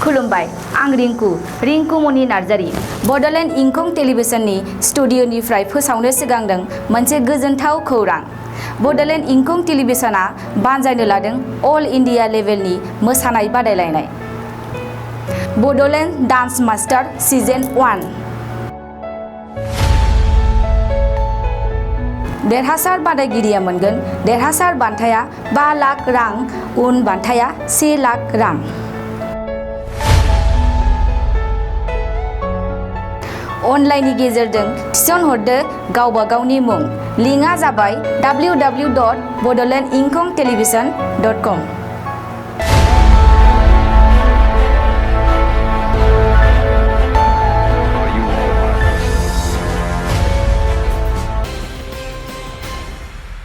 खुलुमबाय आं रिंकु मनि नार्जारी बड'लेण्ड इंखं टेलिभिजननि स्टुडिअनिफ्राय फोसावनो सिगांदों मोनसे गोजोनथाव खौरां। बड'लेण्ड इंखं टेलिभिजना बानजायनो लादों अल इंडिया लेभेलनि मोसानाय बादायलायनाय बड'लेण्ड डान्स मास्टार सिजन 1। देरहासार बादायगिरिया मोनगोन देरहासार बान्थाया 5 लाख रां, उन बान्थाया 1 लाख रां। अनलाइननि गेजेरजों थिसनहरदो गावबा गावनि मुं। लिंकआ जाबाय www.bodolandinkhongtelevision.com।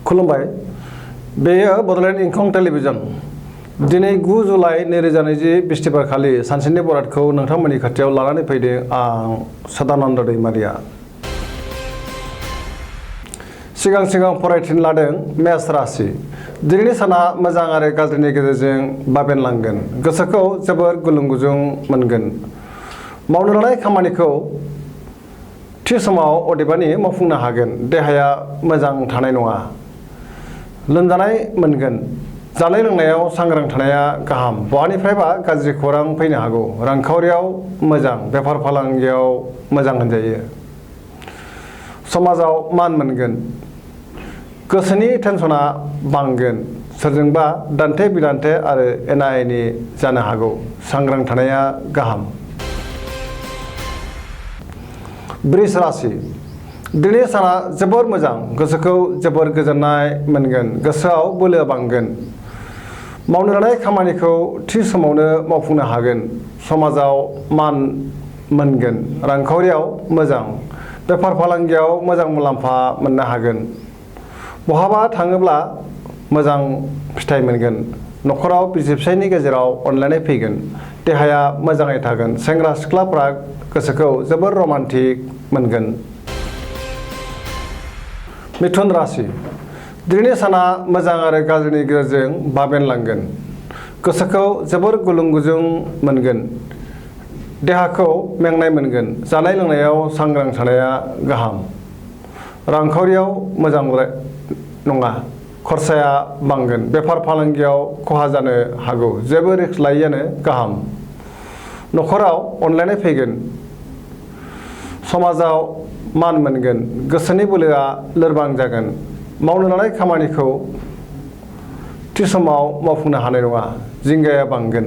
खुलुमबाय, बेयो बड'लेण्ड इंखं टेलिभिजन। दिनै 9 जुलाइ 2020 बिस्तिबार खालि सानसेनि बरादखौ नोंथांमोननि खाथियाव लानानै फैदों आं सदानन्द दैमारिया। सिगां फरायथिन लादों मेष राशि। दिनैनि साना मोजां आरो गाज्रिनि गेजेरजों बाबेनलांगोन। गोसोखौ जोबोर गुलुं गुजुं मोनगोन। मावनो लानाय खामानिखौ थि समाव अदेबानि मावफुंनो हागोन। देहाया मोजां थानाय नङा। लोमजानाय मोनगोन। जानाय लोंनायाव सांग्रां थानाया गाहाम। बहानिफ्रायबा गाज्रि खौरां फैनो हागौ। रांखावरियाव मोजां, बेफार फालांगियाव मोजां होनजायो। समाजाव मान मोनगोन। गोसोनि टेनसना बांगोन। सोरजोंबा दान्थे बिदान्थे आरो एना एनि जानो हागौ। सांग्रां थानाया गाहाम। वृष राशि। दिनै साना जोबोर मोजां। गोसोखौ जोबोर गोजोननाय मोनगोन। गोसोआव बोलो बांगोन। मावनो लानाय खामानिखौ थि समावनो मावफुंनो हागोन। समाजाव मान मोनगोन। रांखावरियाव मोजां। बेफार फालांगियाव मोजां मुलाम्फा मोननो हागोन। बहाबा थाङोब्ला मोजां फिथाइ मोनगोन। न'खराव बिसि फिसायनि गेजेराव अनलायनाय फैगोन। देहाया मोजाङै थागोन। सेंग्रा सिख्लाफ्रा गोसोखौ जोबोर रमान्टिक मोनगोन। मिथुन राशि। दिनैनि साना मोजां आरो गाज्रिनि गेजेरजों बाबेनलांगोन। गोसोखौ जोबोर गुलुं गुजुं मोनगोन। देहाखौ मेंनाय मोनगोन। जानाय लोंनायाव सांग्रां थानाया गाहाम। रांखावरियाव मोजां नङा। खरसाया बांगोन। बेफार फालांगियाव खहा जानो हागौ। जेबो रिस्क लायैआनो गाहाम। न'खराव अनलायनाय फैगोन। समाजाव मान मोनगोन। गोसोनि बोलोआ लोरबां जागोन। मावनो लानाय खामानिखौ थि समाव मावफुंनो हानाय नङा। जिंगाया बांगोन।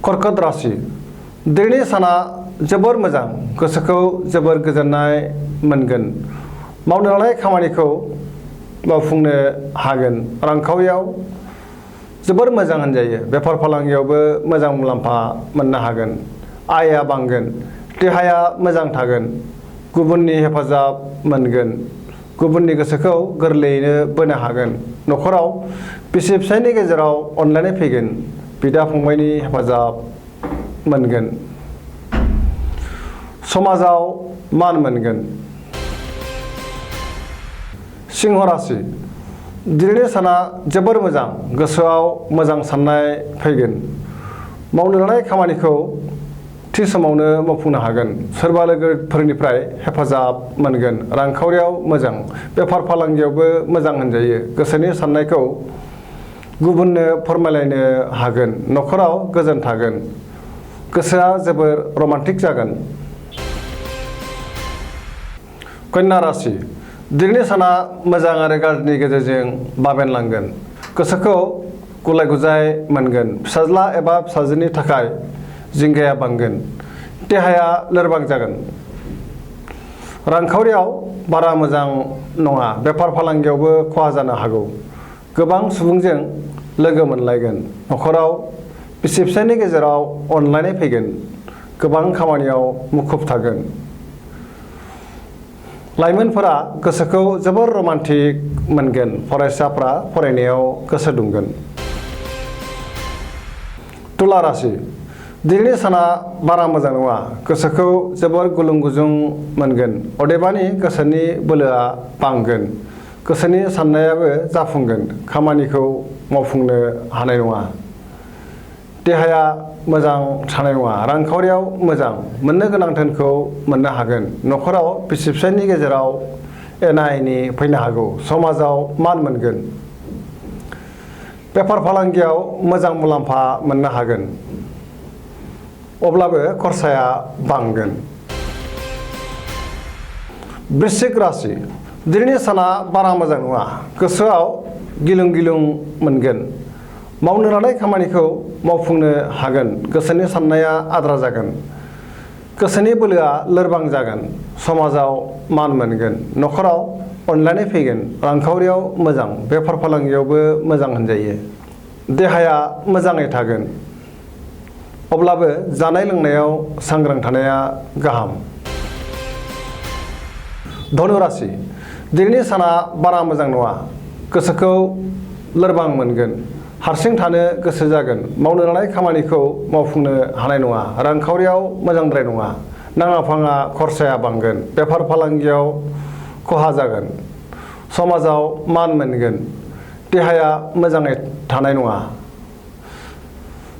कर्कट राशि। दिनैनि साना जोबोर मोजां। गोसोखौ जोबोर गोजोननाय मोनगोन। मावनो लानाय खामानिखौ मावफुंनो हागोन। रांखावरियाव जोबोर मोजां होनजायो। बेफार फालांगियावबो मोजां मुलाम्फा मोननो हागोन। आयआ बांगोन। देहाया मोजां थागोन। गुबुननि हेफाजाब मोनगोन। गुबुननि गोसोखौ गोरलैयैनो बोनो हागोन। न'खराव बिसि फिसायनि गेजेराव अनलायनाय फैगोन। बिदा फंबायनि हेफाजाब मोनगोन। समाजाव मान मोनगोन। सिंह राशि। दिनैनि साना जोबोर मोजां। गोसोआव मोजां साननाय फैगोन। मावनो लानाय खामानिखौ थि समावनो मावफुंनो हागोन। सोरबा लोगोफोरनिफ्राय हेफाजाब मोनगोन। रांखावरियाव मोजां। बेफार फालांगियावबो मोजां होनजायो। गोसोनि साननायखौ गुबुननो फोरमायलायनो हागोन। न'खराव गोजोन थागोन। गोसोआ जोबोर रमान्टिक जागोन। कन्या राशि। दिनैनि साना मोजां आरो गाज्रिनि गेजेरजों बाबेनलांगोन। गोसोखौ गुलाय गुजाय मोनगोन। फिसाज्ला एबा फिसाजोनि थाखाय जिंगाया बांगोन। देहाया लोरबां जागोन। रांखावरियाव बारा मोजां नङा। बेफार फालांगियावबो खहा जानो हागौ। गोबां सुबुंजों लोगो मोनलायगोन। न'खराव बिसि फिसायनि गेजेराव अनलायनाय फैगोन। गोबां खामानियाव मुखुब थागोन। लाइमोनफोरा गोसोखौ जोबोर रमान्टिक मोनगोन। फरायसाफ्रा फरायनायाव गोसो दुंगोन। तुला राशि। दिनैनि साना बारा मोजां नङा। गोसोखौ जोबोर गुलुं गुजुं मोनगोन। अदेबानि गोसोनि बोलोआ बांगोन। गोसोनि साननायाबो जाफुंगोन। खामानिखौ मावफुंनो हानाय नङा। देहाया मोजां थानाय नङा रांखावरियाव मोजां मोननो गोनां धोनखौ मोननो हागोन न'खराव बिसि फिसायनि गेजेराव एना एनि फैनो हागौ समाजाव मान मोनगोन बेफार फालांगियाव मोजां मुलाम्फा मोननो हागोन अब्लाबो खरसाया बांगोन वृश्चिक राशि दिनैनि साना बारा मोजां नङा गोसोआव गिलुं गिलुं मोनगोन मावनो लानाय खामानिखौ मावफुंनो हागोन गोसोनि साननाया आद्रा जागोन गोसोनि बोलोआ लोरबां जागोन समाजाव मान मोनगोन न'खराव अनलायनाय फैगोन रांखावरियाव मोजां बेफार फालांगियावबो मोजां होनजायो देहाया मोजाङै थागोन अब्लाबो जानाय लोंनायाव सांग्रां थानाया गाहाम धनु राशि दिनैनि साना बारा मोजां नङा गोसोखौ लोरबां मोनगोन हारसिं थानो गोसो जागोन मावनो लानाय खामानिखौ मावफुंनो हानाय नङा रांखावरियाव मोजांद्राय नङा नाङा फाङा खरसाया बांगोन बेफार फालांगियाव खहा जागोन समाजाव मान मोनगोन देहाया मोजाङै थानाय नङा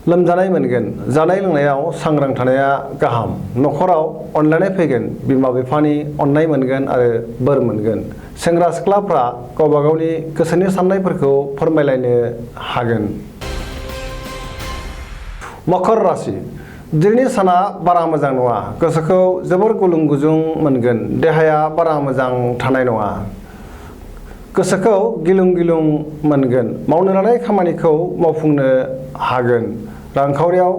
लोमजानाय मोनगोन जानाय लोंनायाव सांग्रां थानाया गाहाम न'खराव अनलायनाय फैगोन बिमा बिफानि अननाय मोनगोन आरो बोर मोनगोन सेंग्रा सिख्लाफ्रा गावबा गावनि गोसोनि साननायफोरखौ फोरमायलायनो हागोन मकर राशि दिनैनि साना बारा मोजां नङा गोसोखौ जोबोर गुलुं गुजुं मोनगोन देहाया बारा मोजां थानाय नङा गोसोखौ गिलुं गिलुं मोनगोन मावनो लानाय खामानिखौ मावफुंनो हागोन रांखावरियाव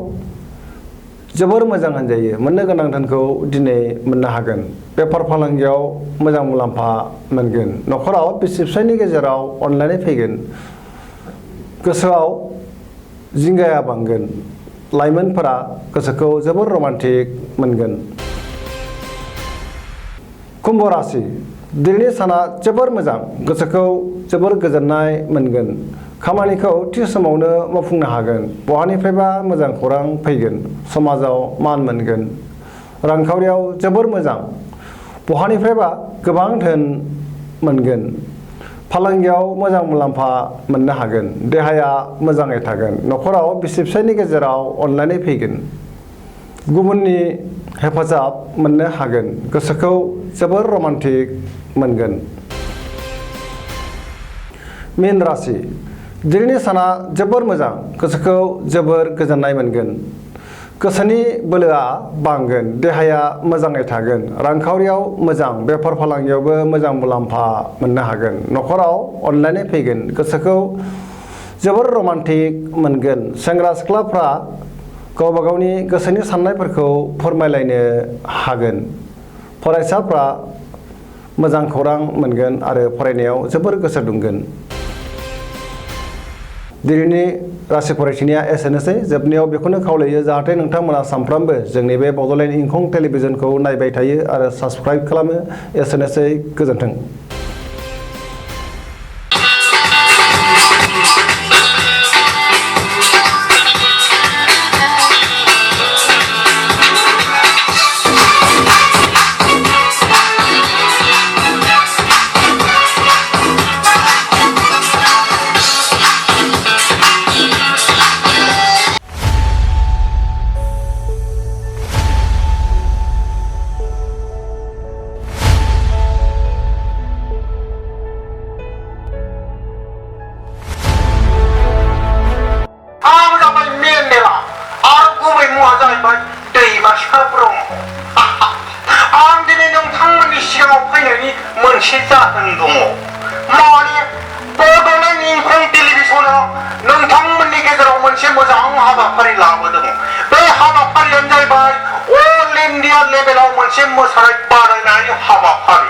जोबोर मोजां होनजायो मोननो गोनां धोनखौ दिनै मोननो हागोन बेफार फालांगियाव मोजां मुलाम्फा मोनगोन न'खराव बिसि फिसायनि गेजेराव अनलायनाय फैगोन गोसोआव जिंगाया बांगोन लाइमोनफोरा गोसोखौ जोबोर रमान्टिक मोनगोन कुम्भ राशि दिनैनि साना जोबोर मोजां गोसोखौ जोबोर गोजोननाय मोनगोन खामानिखौ थि समावनो मावफुंनो हागोन बहानिफ्रायबा मोजां खौरां फैगोन समाजाव मान मोनगोन रांखावरियाव जोबोर मोजां बहानिफ्रायबा गोबां धोन मोनगोन फालांगियाव मोजां मुलाम्फा मोननो हागोन देहाया मोजाङै थागोन न'खराव बिसि फिसायनि गेजेराव अनलायनाय फैगोन गुबुननि हेफाजाब मोननो हागोन गोसोखौ जोबोर रमान्टिक मोनगोन मीन राशि दिनैनि साना जोबोर मोजां गोसोखौ जोबोर गोजोननाय मोनगोन गोसोनि बोलोआ बांगोन देहाया मोजाङै थागोन रांखावरियाव मोजां बेफार फालांगियावबो मोजां मुलाम्फा मोननो हागोन न'खराव अनलायनाय फैगोन गोसोखौ जोबोर रमान्टिक मोनगोन सेंग्रा सिख्लाफ्रा गावबा गावनि गोसोनि साननायफोरखौ फोरमायलायनो हागोन फरायसाफ्रा मोजां खौरां मोनगोन आरो फरायनायाव जोबोर गोसो दुंगोन दिनैनि राशि फरायथिनाया एसेनोसै जोबनायाव बेखौनो खावलायो जाहाथे नोंथांमोना सानफ्रामबो जोंनि बे बड'लेण्ड इंखं टेलिभिजनखौ नायबाय थायो आरो साबस्क्राइब खालामो एसेनोसै गोजोन्थों मोनसे जाहोन दङ माने बड'लेण्ड इंखं टेलिभिजनआ नोंथांमोननि गेजेराव मोनसे मोजां हाबाफारि लाबोदों बे हाबाफारियानो जाहैबाय अल इन्डिया लेभेलाव मोनसे मोसानाय बादायनाय हाबाफारि